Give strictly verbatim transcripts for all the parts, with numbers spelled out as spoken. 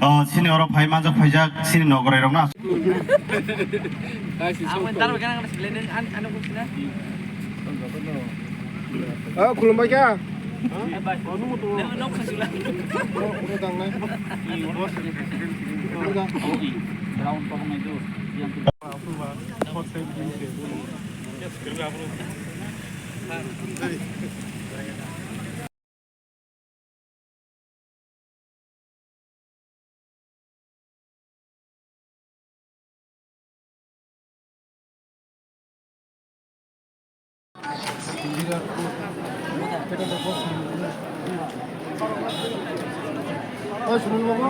O, sini oro phai manjak phaijak, sini nogorai rok na. Ang darbo gana gana sile nang an ano kusina. Ah, khulumbai kha. Nok khasula. Udah tangnai. Ground pokok itu yang Oi, Sunil babu.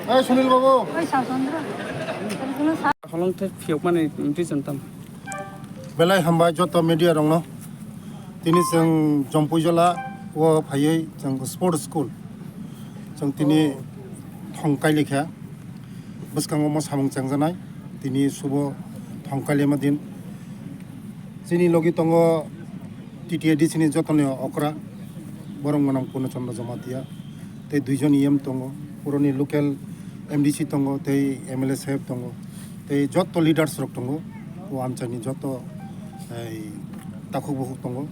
Oi, Sunil babu. Oi, Sasondra. Holong the phiyok mani reason tam. Belai hambai joto media rokno. Tini chwng Jompuijala o phaiwi chwng sport school chwng tini thong kailikha. Bwskango mo samung chengjaknai. Tini subo thong kailima din. Chini logi tongo T T A D C ni jotoni okra, borok mwnang Purno Chandra Jamatia. Tei duijon E M tongo, puroni local M D C tongo, tei M L A saheb tongo, tei joto leaders rok tongo, o amchaini joto, ei, takhuk bukhuk tongo.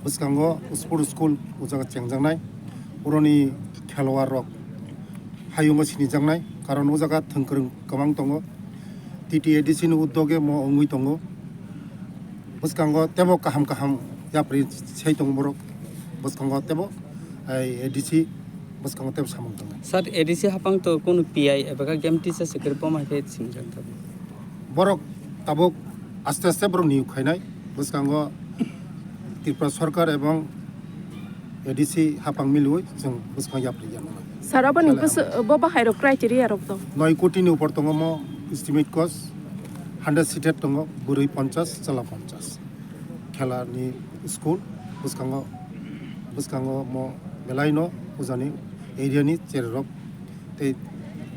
Bwskango sport school o jaga chengjaknai, puroni khelwar rok hayungo sinijaknai, karon o jaga thwngkwrwng kwbang tongo. T T A D C ni uddoge mo wngwi tongo. Bwskango tebo kaham kaham yapri sai tongo borok. Bwskango tebo, ai, A D C bwskango tebo samung tongo. Sir, A D C hapang to kunu P I eba ka game teacher se kwrwi boma khe sinijak tabuk. Borok tabuk aste aste borok niyok khainai. Bwskango Tripura Sarkar ebong A D C hapang milwi chwng bwskango yapri ya. Sir, aboni bwsw-, bo bahai rok criteria rok dong? Noi koti ni upor tongo mo estimate cost, hundred seated tongo, bwrwi ponchas, chwla ponchas. Khela ni school bwskango, bwskango mo belai no pujani area ni chererok tei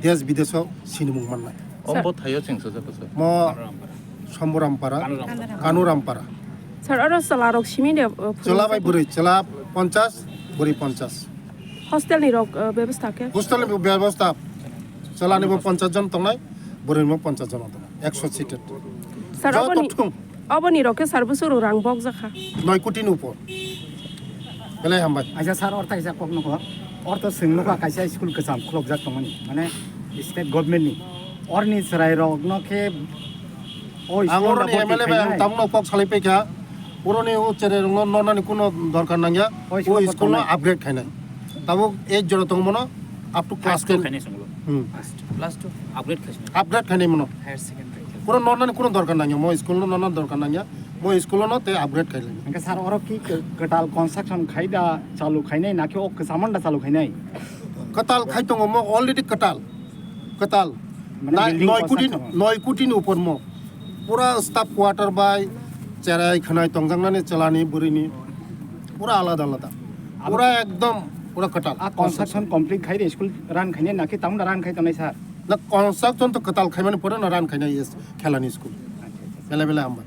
desh bidesh o sinimung mannai. Sir. Ombo thaio cheng sajak kha, sir. Mo Somborampara, Kanurampara. Kanurampara. Sir, oro chwla rok simi de, uh, chwla bai phuru bwrwi, chwla ponchas, bwrwi ponchas. Hostel ni rok, uh, bebostha khe? Hostel ni bebostha. Chwla ni bo ponchas jon tongnai, bwrwi ni bo ponchas jon tongnai. Ekso seated. Sir, joto oboni, thung. Oboni rok khe sir bwswk rang bokjak kha? Noi koti ni upor. Belai hambai. Aisa sir, ortho kaisa kok nukho. Ortho swng nukha kaisa school kwcham khulokjak tongmani. Mane state government ni. Orni chwrai rok no khe o ang school oroni rok M L A bai ang khainai. Tamno kok salai paikha. Oroni o chererok no nornani kuno dorkar nangya. O school no upgrade khainai. Tabuk eight jora tongmano up to class ten. Class two khainai songlo. Hmm. Class two. Class two. Upgrade khaisini. Upgrade khainai mano. Higher secondary. Pura nornani kuno dorkar nangya. Mo school no nornani dorkar nangya. Mo school no tei upgrade khailai. Hingke sir, oro ki k-, kwtal construction khai da chalu khainai, na ki o kwcham da chalu khainai? Kwtal khai tongo mo already kwtal. Kwtal. Mane na, building noi koti, construction. Noi koti ni upor mo. Pura staff quarter bai cherai khanai tongjaknani chwlani bwrwini. Pura alada alada. Abo pura ekdom pura kwtal. A construction complete khai de school run khainai na ki tamda run khai tongnai sir? Na construction to kwtal khaimani pore no run khainai yes khelani school. Bele bele hambai.